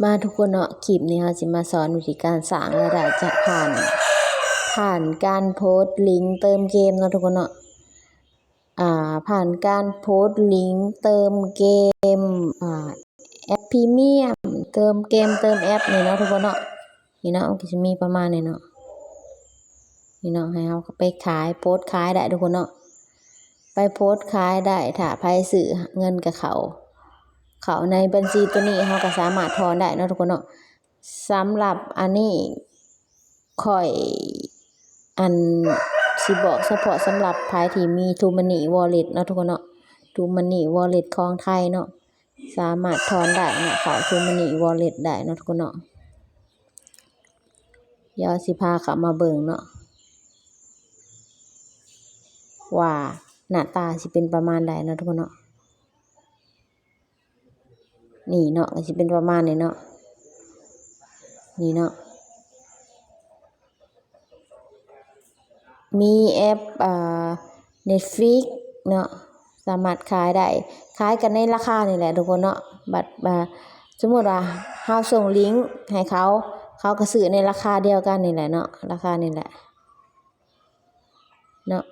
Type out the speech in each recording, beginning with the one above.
ມາທຸກຄົນເນາະ, ຄລິບນີ້ເຮົາຊິມາສອນວິທີການສ້າງລາຍໄດ້ຈາກຜ່ານ ຜ່ານການໂພສລິງເຕີມເກມເນາະທຸກຄົນເນາະ. ອ່າ ຜ່ານການໂພສລິງເຕີມເກມ ອ່າ ແອັບພຣີມຽມ ເຕີມເກມ ເຕີມແອັບນີ້ເນາະທຸກຄົນເນາະ. ນີ້ເນາະ ມັນກໍຊິມີປະມານນີ້ເນາະ, ນີ້ເນາະ ໃຫ້ເຮົາໄປຂາຍ ໂພສຂາຍໄດ້ທຸກຄົນເນາະ, ໄປໂພສຂາຍໄດ້. ຖ້າໃຜຊື້ ເງິນກໍເຂົ້າ ເຂົ້າໃນບັນຊີໂຕນີ້ ເຮົາກໍສາມາດຖອນໄດ້ເນາະທຸກຄົນເນາະ. ສຳລັບອັນນີ້ ຂ້ອຍ ອັນ ຊິບອກສະເພາະສຳລັບໃຜທີ່ມີ True Money Wallet ເນາະທຸກຄົນເນາະ, True Money Wallet ຂອງໄທເນາະ, ສາມາດຖອນໄດ້ເນາະ, ເຂົ້າ True Money Wallet ໄດ້ເນາະທຸກຄົນເນາະ. ດຽວຊິພາເຂົ້າມາເບິ່ງເນາະ ວ່າໜ້າຕາຊິເປັນປະມານໃດເນາະທຸກຄົນເນາະ. ນີ້ເນາະ ກໍຊິເປັນປະມານນີ້ເນາະ, ນີ້ເນາະ ມີແອັບ ອ່າ Netflix ເນາະ, ສາມາດຂາຍໄດ້ ຂາຍກັນໃນລາຄານີ້ແຫຼະທຸກຄົນເນາະ. ບັດ ອ່າ ສົມມຸດວ່າເຮົາສົ່ງລິງໃຫ້ເຂົາ ເຂົາກໍຊື້ໃນລາຄາດຽວກັນນີ້ແຫຼະເນາະ, ລາຄານີ້ແຫຼະເນາະ.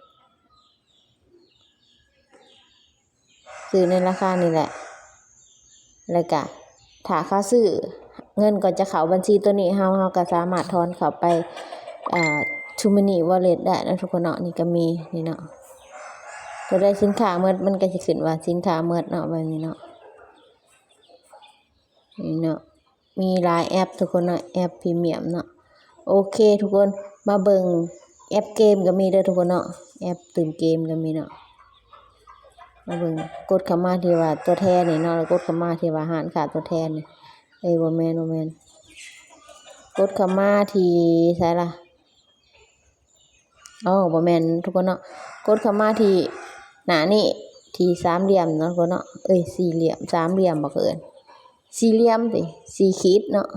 ຊື້ໃນລາຄານີ້ແຫຼະ ແລ້ວກະຖ້າເຂົາຊື້ ເງິນກໍຈະເຂົ້າບັນຊີໂຕນີ້ເຮົາ, ເຮົາກໍສາມາດຖອນເຂົ້າໄປ ອ່າ True Money Wallet ໄດ້ເນາະທຸກຄົນເນາະ. ນີ້ກໍມີ ນີ້ເນາະ ຕົວໃດສິນຄ້າໝົດ ມັນກໍຊິຂຶ້ນວ່າສິນຄ້າໝົດເນາະ ແບບນີ້ເນາະ, ນີ້ເນາະ. ມີຫຼາຍແອັບທຸກຄົນເນາະ, ແອັບພຣີມຽມເນາະ. ໂອເຄທຸກຄົນ ມາເບິ່ງແອັບເກມກໍມີເດີທຸກຄົນເນາະ, ແອັບຕື່ມເກມກໍມີເນາະ. ມາເບິ່ງ ກົດເຂົ້າມາທີ່ວ່າຕົວແທນນີ້ເນາະ, ແລ້ວກົດເຂົ້າມາທີ່ວ່າຮ້ານຄ້າຕົວແທນນີ້, ເອີຍ ບໍ່ແມ່ນ ບໍ່ແມ່ນ, ກົດເຂົ້າມາທີ່ ໃສລະ? ອໍ ບໍ່ແມ່ນທຸກຄົນເນາະ, ກົດເຂົ້າມາທີ່ໜ້ານີ້ ທີ່ສາມຫຼ່ຽມເນາະທຸກຄົນເນາະ, ເອີຍ ສີ່ຫຼ່ຽມ ສາມຫຼ່ຽມ ບໍ່ເອີ້ນ ສີ່ຫຼ່ຽມຕິ ສີ່ຂີດເນາະ,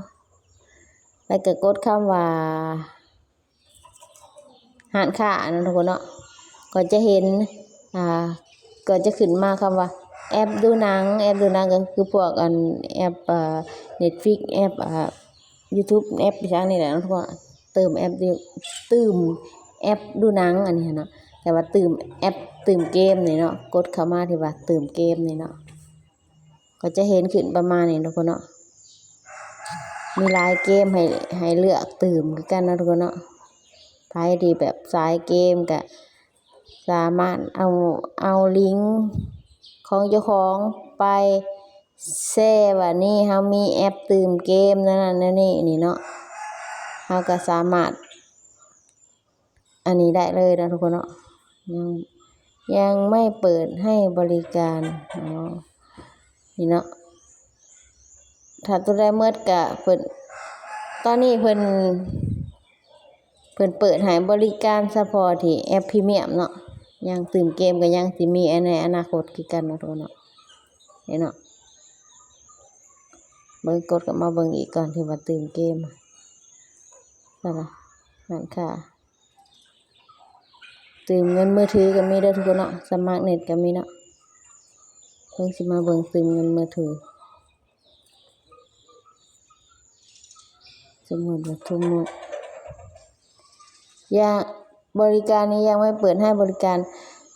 ແລ້ວກໍກົດຄຳວ່າຮ້ານຄ້າເນາະທຸກຄົນເນາະ. ກໍຈະເຫັນ ອ່າ ກໍຈະຂຶ້ນມາຄຳວ່າແອັບດູໜັງ, ແອັບດູໜັງກໍຄືພວກອັນແອັບ ອ່າ Netflix ແອັບ ອ່າ YouTube ແອັບອີ່ຫຍັງນີ້ແຫຼະເນາະທຸກຄົນ, ຕື່ມແອັບ ຕື່ມແອັບດູໜັງອັນນີ້ຫັ້ນເນາະ, ແຕ່ວ່າຕື່ມແອັບ ຕື່ມເກມນີ້ເນາະ, ກົດເຂົ້າມາທີ່ວ່າຕື່ມເກມນີ້ເນາະ, ກໍຈະເຫັນຂຶ້ນປະມານນີ້ເນາະທຸກຄົນເນາະ. ມີຫຼາຍເກມໃຫ້ ໃຫ້ເລືອກຕື່ມຄືກັນເນາະທຸກຄົນເນາະ. ໃຜທີ່ແບບສາຍເກມກະ ສາມາດເອົາ ເອົາລິງຂອງເຈົ້າຂອງໄປແຊວ່ານີ້ ເຮົາມີແອັບຕື່ມເກມແນວນັ້ນແນວນີ້ນີ້ເນາະ, ເຮົາກໍສາມາດອັນນີ້ໄດ້ເລີຍເນາະທຸກຄົນເນາະ. ຍັງ ຍັງໄມ່ເປີດໃຫ້ບໍລິການ ອໍ ນີ້ເນາະ. ຖ້າຕົວໃດໝົດກະເພິ່ນ ຕອນນີ້ເພິ່ນ ເພິ່ນເປີດໃຫ້ບໍລິການສະເພາະທີ່ແອັບພຣີມຽມເນາະ, ຍັງຕື່ມເກມກໍຍັງຊິມີໃນອະນາຄົດຄືກັນເນາະທຸກຄົນເນາະ. ນີ້ເນາະ ເບິ່ງ ກົດກັບມາເບິ່ງອີກກ່ອນທີ່ວ່າຕື່ມເກມ ນັ້ນລະ ນັ້ນຄ່າ ຕື່ມເງິນມືຖືກໍມີເດີທຸກຄົນເນາະ, ສະໝັກເນັດກໍມີເນາະ. ເບິ່ງ ຊິມາເບິ່ງຕື່ມເງິນມືຖື. ສົມມຸດວ່າ ສົມມຸດ ຢ່າ ບໍລິການນີ້ຍັງໄມ່ເປີດໃຫ້ບໍລິການ,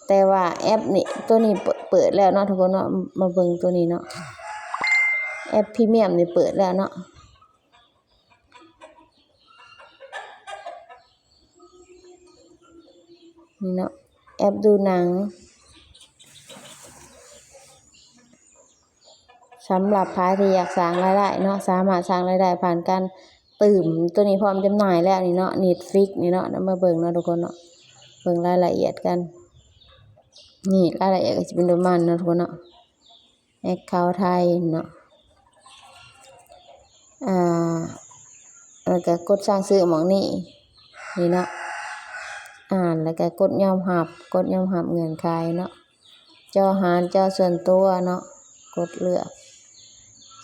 ແຕ່ວ່າແອັບນີ້ ໂຕນີ້ເປີດ ເປີດແລ້ວເນາະທຸກຄົນເນາະ. ມາເບິ່ງໂຕນີ້ເນາະ, ແອັບພຣີມຽມນີ້ເປີດແລ້ວເນາະ. ນີ້ເນາະ ແອັບດູໜັງ ສຳລັບໃຜທີ່ຢາກສ້າງລາຍໄດ້ເນາະ, ສາມາດສ້າງລາຍໄດ້ຜ່ານການຕື່ມໂຕນີ້ ພ້ອມຈຳໜ່າຍແລ້ວນີ້ເນາະ, Netflix ນີ້ເນາະ. ນຳມາເບິ່ງເນາະທຸກຄົນເນາະ, ເບິ່ງລາຍລະອຽດກັນ. ນີ້ລາຍລະອຽດກໍຊິເປັນປະມານເນາະທຸກຄົນເນາະ. ແອັກເຄົາໄທເນາະ, ອ່າ ແລ້ວກໍກົດສ້າງຊື້ໝ່ອງນີ້ ນີ້ເນາະ, ອ່າ ແລ້ວກໍກົດຍອມຮັບ ກົດຍອມຮັບເງື່ອນໄຂເນາະ, ຈໍຫານ ຈໍສ່ວນຕົວເນາະ, ກົດເລືອກ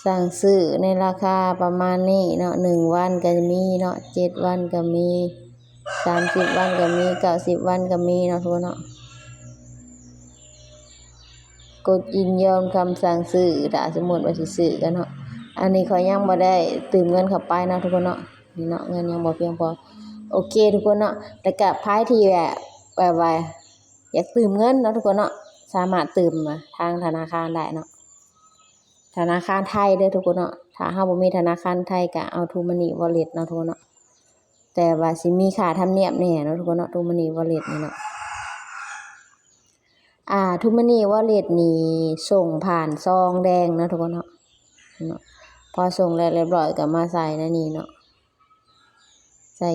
ສ້າງຊື້ໃນລາຄາປະມານນີ້ເນາະ, ໜຶ່ງວັນກໍມີເນາະ, ເຈັດວັນກໍມີ, ສາມສິບວັນກໍມີ, ເກົ້າສິບວັນກໍມີເນາະ ທຸກຄົນເນາະ. ກົດຍິນຍອມຄຳສັ່ງຊື້ ຖ້າສົມມຸດວ່າຊິຊື້ກັນເນາະ, ອັນນີ້ຂ້ອຍຍັງບໍ່ໄດ້ຕື່ມເງິນເຂົ້າໄປເນາະທຸກຄົນເນາະ. ນີ້ເນາະ ເງິນຍັງບໍ່ພຽງພໍ. ໂອເຄທຸກຄົນເນາະ, ແລ້ວກະໃຜທີ່ແບບ ແບບວ່າຢາກຕື່ມເງິນເນາະທຸກຄົນເນາະ, ສາມາດຕື່ມທາງທະນາຄານໄດ້ເນາະ, ທະນາຄານໄທເດີທຸກຄົນເນາະ. ຖ້າເຮົາບໍ່ມີທະນາຄານໄທກະເອົາ TrueMoney Wallet ເນາະທຸກຄົນເນາະ, ແຕ່ວ່າຊິມີຄ່າທຳນຽມແດ່ເນາະທຸກຄົນເນາະ, TrueMoney Wallet ນີ້ເນາະ. ອ່າ TrueMoney Wallet ນີ້ສົ່ງຜ່ານຊອງແດງເນາະທຸກຄົນເນາະ. ເນາະ ພໍສົ່ງແລ້ວລຽບຮ້ອຍກໍມາໃສ່ໃນນີ້ເນາະ, ໃສ່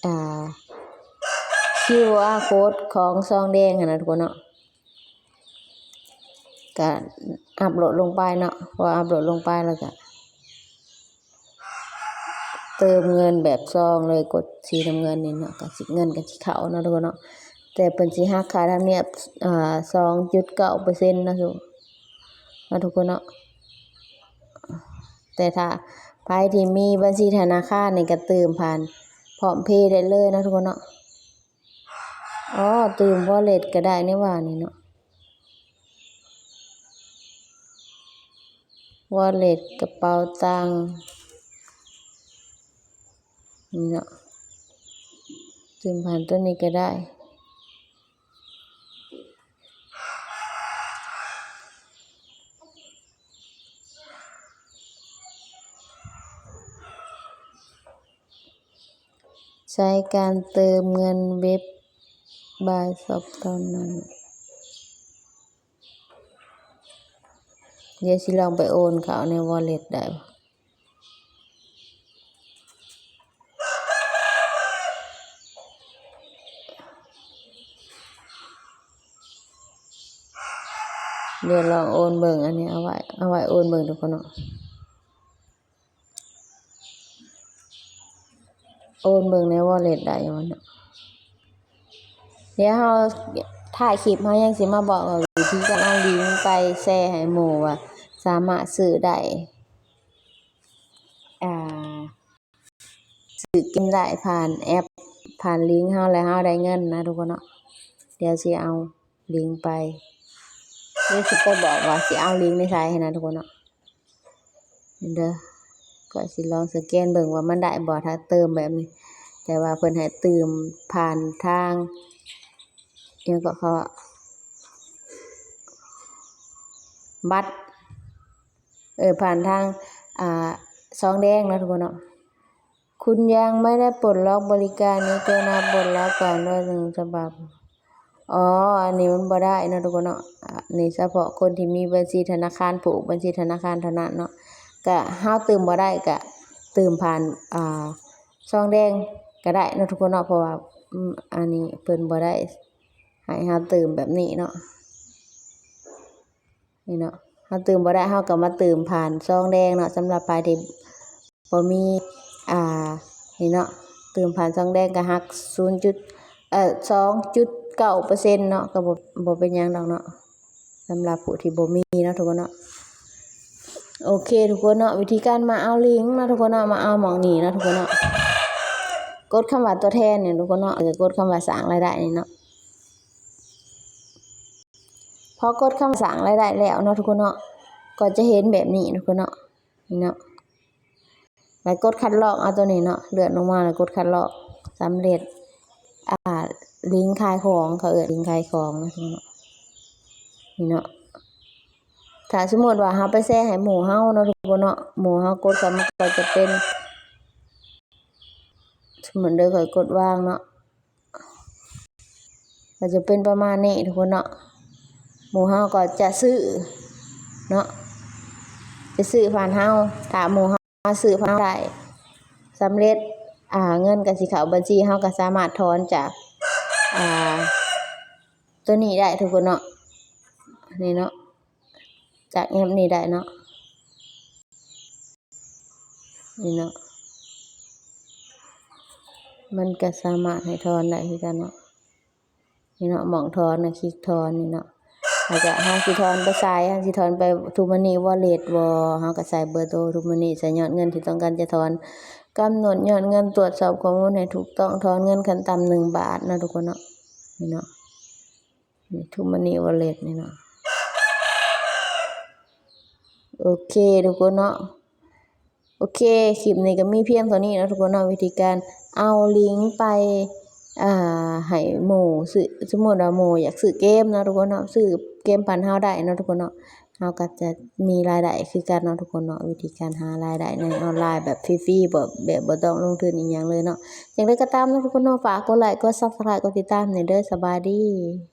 ອ່າ ຄິວອາໂຄດຂອງຊອງແດງຫັ້ນນະທຸກຄົນເນາະ, ກໍອັບໂຫຼດລົງໄປເນາະ. ພໍອັບໂຫຼດລົງໄປແລ້ວກໍ ເຕີມເງິນແບບຊອງເລີຍ, ກົດສີນ້ຳເງິນນີ້ເນາະ, ກໍຊິ ເງິນກໍຊິເຂົ້າເນາະທຸກຄົນເນາະ. ແຕ່ເພິ່ນຊິຫັກຄ່າທຳນຽມ ອ່າ ສອງຈຸດເກົ້າເປີເຊັນເນາະທຸກ ເນາະທຸກຄົນເນາະ. ແຕ່ຖ້າໃຜທີ່ມີບັນຊີທະນາຄານນີ້ກໍຕື່ມຜ່ານ PromptPay ໄດ້ເລີຍເນາະທຸກຄົນເນາະ. ອໍ ຕື່ມ Wallet ກໍໄດ້ນີ້ຫວ່ານີ້ເນາະ. Wallet ກະເປົາຕັງນີ້ເນາະ, ຕື່ມຜ່ານໂຕນີ້ກໍໄດ້. ໃຊ້ການເຕີມເງິນເວັບ Binance Shop ເທົ່ານັ້ນ. ດຽວຊິລອງໄປໂອນເຂົ້າໃນ Wallet ໄດ້. ດຽວລອງໂອນເບິ່ງ, ອັນນີ້ເອົາໄວ້ ເອົາໄວ້ໂອນເບິ່ງທຸກຄົນເນາະ. ໂອນເບິ່ງໃນ Wallet ໄດ້ຢູ່ເນາະ. ດຽວເຮົາ ທ້າຍຄລິບເຮົາຍັງຊິມາບອກວ່າວິທີການເອົາລິງໄປແຊໃຫ້ໝູ່ວ່າສາມາດຊື້ໄດ້ ອ່າ ຊື້ເກມໄດ້ຜ່ານແອັບ ຜ່ານລິງເຮົາ ແລ້ວເຮົາໄດ້ເງິນນະທຸກຄົນເນາະ. ດຽວຊິເອົາລິງໄປ ດຽວຊິໄປບອກວ່າຊິເອົາລິງໃນໃສຫັ້ນນະທຸກຄົນເນາະ. ນີ້ເດີ ຂ້ອຍຊິລອງສະແກນເບິ່ງວ່າມັນໄດ້ບໍ່ ຖ້າເຕີມແບບນີ້. ແຕ່ວ່າເພິ່ນໃຫ້ຕື່ມຜ່ານທາງ ຫຍັງເກາະ ເຂົາ ບັດ ເອີ ຜ່ານທາງ ອ່າ ຊອງແດງເນາະທຸກຄົນເນາະ. ຄຸນຍັງໄມ່ໄດ້ປົດລັອກບໍລິການນີ້ ເຈົ້ານາປົດລັອກກ່ອນດ້ວຍໜຶ່ງສະບັບ. ອໍ ອັນນີ້ມັນບໍ່ໄດ້ເນາະທຸກຄົນເນາະ. ອັນນີ້ສະເພາະຄົນທີ່ມີບັນຊີທະນາຄານ ຜູ້ບັນຊີທະນາຄານເທົ່ານັ້ນເນາະ. ກະເຮົາຕື່ມບໍ່ໄດ້ກະຕື່ມຜ່ານ ອ່າ ຊອງແດງກະໄດ້ເນາະທຸກຄົນເນາະ, ເພາະວ່າ ອືມ ອັນນີ້ເພິ່ນບໍ່ໄດ້ໃຫ້ເຮົາຕື່ມແບບນີ້ເນາະ. ນີ້ເນາະ ເຮົາຕື່ມບໍ່ໄດ້ ເຮົາກໍມາຕື່ມຜ່ານຊອງແດງເນາະ. ສຳລັບໃຜທີ່ບໍ່ມີ ອ່າ ນີ້ເນາະ ຕື່ມຜ່ານຊອງແດງກໍຫັກສູນຈຸດ ເອີ ສອງຈຸດເກົ້າເປີເຊັນເນາະ, ກໍບໍ່ ບໍ່ເປັນຫຍັງດອກເນາະ ສຳລັບຜູ້ທີ່ບໍ່ມີເນາະທຸກຄົນເນາະ. ໂອເຄທຸກຄົນເນາະ, ວິທີການມາເອົາລິງເນາະທຸກຄົນເນາະ, ມາເອົາໝ່ອງນີ້ເນາະທຸກຄົນເນາະ. ກົດຄຳວ່າຕົວແທນນີ້ທຸກຄົນເນາະ, ແລ້ວກໍກົດຄຳວ່າສ້າງລາຍໄດ້ນີ້ເນາະ. ພໍກົດຄຳສ້າງລາຍໄດ້ແລ້ວເນາະທຸກຄົນເນາະ, ກໍຈະເຫັນແບບນີ້ທຸກຄົນເນາະ, ນີ້ເນາະ. ແລ້ວກົດຄັດລອກເອົາຕົວນີ້ເນາະ, ເລື່ອນລົງມາແລ້ວກົດຄັດລອກ ສຳເລັດ ອ່າ ລິງຂາຍຂອງ, ເຂົາເອີ້ນລິງຂາຍຂອງເນາະທຸກຄົນເນາະ, ນີ້ເນາະ. ຖ້າສົມມຸດວ່າເຮົາໄປແຊໃຫ້ໝູ່ເຮົາເນາະທຸກຄົນເນາະ, ໝູ່ເຮົາກົດເຂົ້າມາກໍຈະເປັນ ສົມມຸດເດີ ຂ້ອຍກົດວາງເນາະ. ກໍຈະເປັນປະມານນີ້ທຸກຄົນເນາະ, ໝູ່ເຮົາກໍຈະຊື້ເນາະ, ຈະຊື້ຜ່ານເຮົາ. ຖ້າໝູ່ເຮົາຊື້ຜ່ານເຮົາໄດ້ສຳເລັດ ອ່າ ເງິນກໍຊິເຂົ້າບັນຊີ, ເຮົາກໍສາມາດຖອນຈາກ ອ່າ ຕົວນີ້ໄດ້ທຸກຄົນເນາະ, ນີ້ເນາະ, ຈາກແອັບນີ້ໄດ້ເນາະ. ນີ້ເນາະ, ມັນກໍສາມາດໃຫ້ຖອນໄດ້ຄືກັນເນາະ. ນີ້ເນາະ, ໝ່ອງຖອນນະ, ຄລິກຖອນນີ້ເນາະ. ແລ້ວກໍເຮົາຊິຖອນໄປໃສ, ເຮົາຊິຖອນໄປ TrueMoney Wallet ບໍ່, ເຮົາກໍໃສ່ເບີໂທ TrueMoney, ໃສ່ຍອດເງິນທີ່ຕ້ອງການຈະຖອນ, ກຳນົດຍອດເງິນ, ຕວດສອບຂໍ້ມູນໃຫ້ຖືກຕ້ອງ, ຖອນເງິນຂັ້ນຕ່ຳໜຶ່ງບາດເນາະທຸກຄົນເນາະ. ນີ້ເນາະ. ນີ້ TrueMoney Wallet ນີ້ເນາະ. ໂອເຄທຸກຄົນເນາະ, ໂອເຄ ຄລິບນີ້ກໍມີພຽງເທົ່ານີ້ເນາະທຸກຄົນເນາະ ວິທີການເອົາລິງໄປ ອ່າ ໃຫ້ໝູ່ຊື້ ສົມມຸດວ່າໝູ່ຢາກຊື້ເກມເນາະທຸກຄົນເນາະ ຊື້ເກມປັ່ນເຮົາໄດ້ເນາະທຸກຄົນເນາະ ເຮົາກໍຈະມີລາຍໄດ້ຄືກັນເນາະທຸກຄົນເນາະ ວິທີການຫາລາຍໄດ້ໃນອອນລາຍແບບຟຣີໆ ແບບ ແບບບໍ່ຕ້ອງລົງທຶນອີ່ຫຍັງເລີຍເນາະ ຢ່າງໃດກໍຕາມເນາະທຸກຄົນເນາະ ຝາກກົດໄລກ໌ ກົດ Subscribe ກົດຕິດຕາມແດ່ເດີ ສະບາຍດີ.